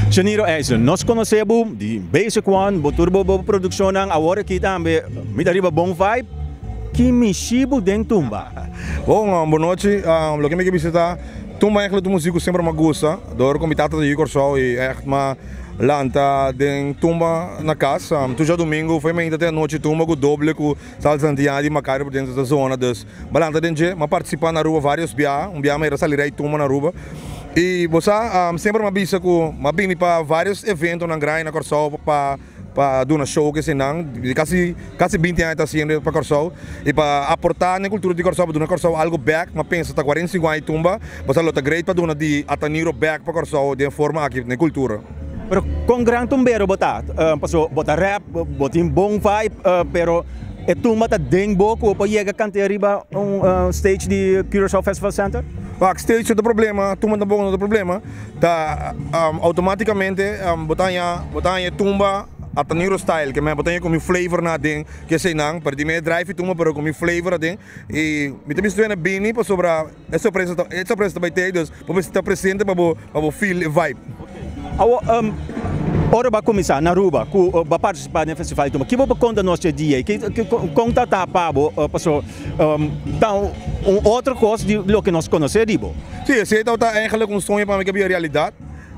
Shaniro IJzer, nos konosé bo di Basic One, bo tur bo bo produkshonnan, awor aki tambe mi ta riba Bon Vibe. Ki mishi bo den tumba? Bon, bon nochi. Loke mi ke bisa ta, tumba eigenlijk ta un muzik ku semper mi a gusta. Dor ku mi tata ta yu Kòrsou i ègt mi a lanta den tumba na kas. Tur djadumingu for e mainta te anochi tumba ku doble ku salsa antiana di Macario por dentro ta zona. Dus mi a lanta den dje, mi a partisipá na Aruba vários biaha. Un biaha mi a sali rei tumba na Aruba. I bo sa, semper mi a bisa ku mi a bini pa vários eventonan grandi na Kòrsou pa pa duna show ku eseinan. Di kasi kasi binti aña ta hasiendo pa Kòrsou i pa aportá na e kultura di Kòrsou, pa duna Kòrsou algu bèk. Mi a pensa ta 45 aña di tumba, bo sa lo ta great pa duna di Ataniro bèk pa Kòrsou den e forma aki na e kultura. Pero kon gran tumbero bo ta? Pasobra bo ta rap, bo tin bon vibe, pero e tumba ta den bo ku bo por yega kant'é riba un stage di Curaçao Festival Center? Wak, stage no ta problema, tumba tampoco no ta problema. Ta automaticamente bo ta haña, bo ta haña e tumba Ataniro style, ke men bo ta haña ku mi flavor na aden, ke eseinan, pero di mi e drive e tumba pero ku mi flavor aden. I mi ta bisti wena bini pasobra e sorpresa ta, e sorpresa ta bai tei, dus bo mester ta presente pa bo, pa bo feel e vibe. Awor, ora bo a kuminsá na Aruba ku bo a partisipá den festival di tumba, ki bo por konta nos dje dia ei? Ki, kon ta ta pa bo? Pasobra ta un otro kos di loke nos konosé di bo. Sí, esei tabata eigenlijk un soño pa mi ke bira realidat.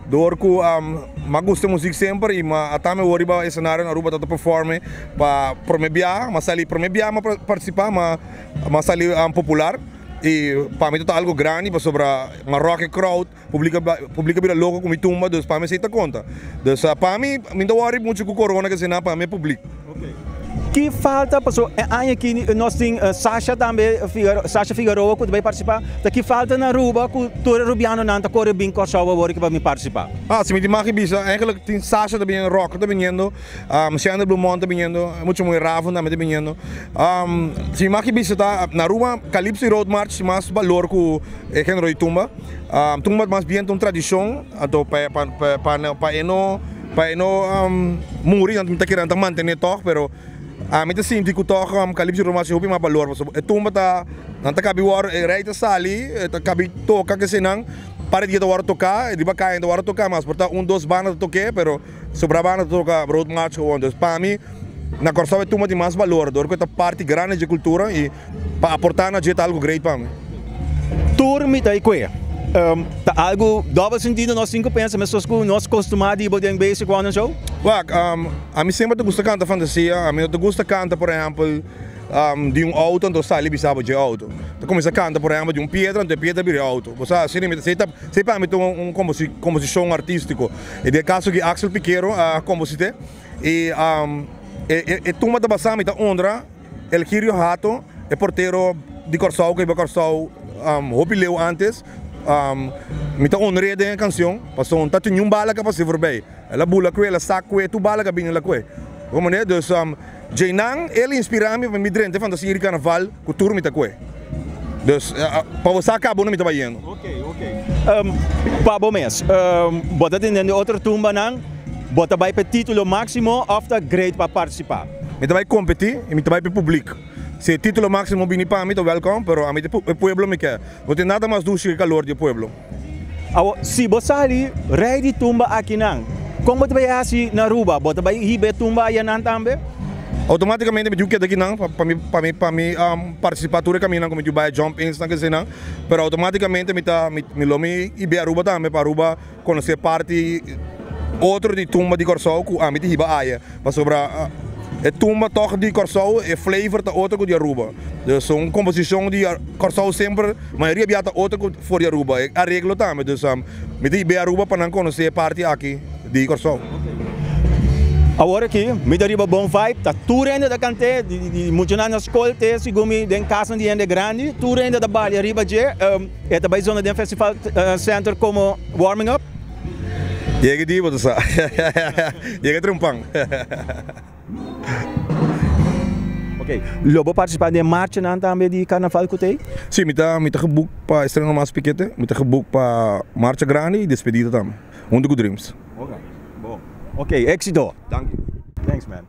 Dor ku mi a gusta muzik semper i mi a tambe wor riba esenario na Aruba ta ta performe pa prome biaha. Mi a sali prome biaha mi a partisipá, mi a sali popular i pa mi ta ta algo grandi pasobra mi a rock e crowd, publico publico a bira loko ku mi tumba, dus pa mi esei ta konta. Dus pa mi, mi no ta wòri muchu ku corona ke esei nan, pa mi e publik. Ki falta paso e aña aki nos tin Sasha tambe Sasha Figaroa ku ta bai partisipá ta ki falta na Aruba ku tur e rubianonan ta kore bin Kòrsou awor ki pa bin partisipá. Ah si mi tin mag di bisa eigenlijk tin Sasha ta biniendo Rock ta biniendo Xander Blumont ta biniendo mucho muy Raven tambe ta biniendo si mi mag di bisa ta na Aruba Calypso y Road March tin mas balor ku e genero di tumba tumba mas bien ta un tradishon anto pa pa pa e no Pa e no muri nan ta kere nan ta mantene tog pero ami ta sinti ku tog Calypso Road March hopi mas balor pasobra e tumba ta nan ta kabi wòrdu e rei ta sali e ta kabi toka kesenan par di dia ta wòrdu toka riba kaya ta wòrdu toka mas por ta un dos banda ta tok'é pero sobra banda ta toka Road March gewoon dus pa mi na Kòrsou e tumba tin mas balor dor ku e ta parti grandi dje kultura i Pa aportá na dje ta algu great pa mi. Tur mi ta ikue. Ta algu dobel sentido nos tin ku pensa meskos ku nos kostumá di bo den Basic One and Show? Wak, ami semper ta gusta kanta fantasia. Ami no ta gusta kanta por ehèmpel di un outo anto sali bisa bo dje outo. Ta kuminsá kanta por ehèmpel di un piedra anto e piedra bira e outo. Bo sa asina mi ta esei pa mi ta un komposishon artístiko. I den e kaso aki Axel Pikero a komposit'é i e tumba ta basá mi ta honra. Elgirio Hato, e portero di Kòrsou ku a hiba Kòrsou hopi leu ántes, mi ta honr'é den e kanshon pasobra no ta tin niun bala ku a pas'é forbei. El a bula ku el a sak ku e, tur bala ku a bini el a kue. Bo manera? Dus djeinan el inspirá mi pa mi drenta e fantasia di karnaval ku tur mi ta kue. Dus pa bo sa kaba unda mi ta bayendo. Pa bo mes, bo ta tende di otro tumbanan, bo ta bai pa e título máksimo òf ta great pa partisipá? Mi ta bai kompetí i mi ta bai pa e publik. Si e título máksimo bini pa mi ta wèlkòm, pero ami ta e pueblo mi ke. No tin nada mas dushi ku e kalor di e pueblo. Awor, si bo sali rei di tumba akinan, kon bo ta bai hasi na Aruba? Bo ta bai hiba e tumba ayanan tambe? Outomátikamente mi tin ku keda akinan pa mi pa mi pa mi partisipá tur e kamindanan ku mi tin ku bai, jump-ins nan kesenan. Pero outomátikamente mi ta mi lo mi hiba Aruba tambe pa Aruba Konosé parti otro di tumba di Kòrsou ku ami ta hiba aya. Pasobra e tumba tòg di Kòrsou e flavor ta otro ku di Aruba. Dus un komposishon di Kòrsou semper mayoria bia ta otro ku for di Aruba. E areglo tambe. Dus mi ta hib'é Aruba pa nan konosé e parti aki di Kòrsou. Awor aki mi ta riba Bon Vibe, ta tur hende ta kant'é, di muchanan na skol te segun mi den kasnan di hende grandi, tur hende ta balia riba dje. E ta bai zona den Festival Center komo warming up? Yega di bo ta sa. Yega trempan. Ok, lo bo participa den marchanan tambe di Carnaval ku t'ei? Si, mi ta mi ta geboek pa estreno mas pikete, mi ta geboek pa marcha grandi i despedida tambe, hunto ku Dreams. Ok, bon. Ok, éxito. Danki. Thanks man.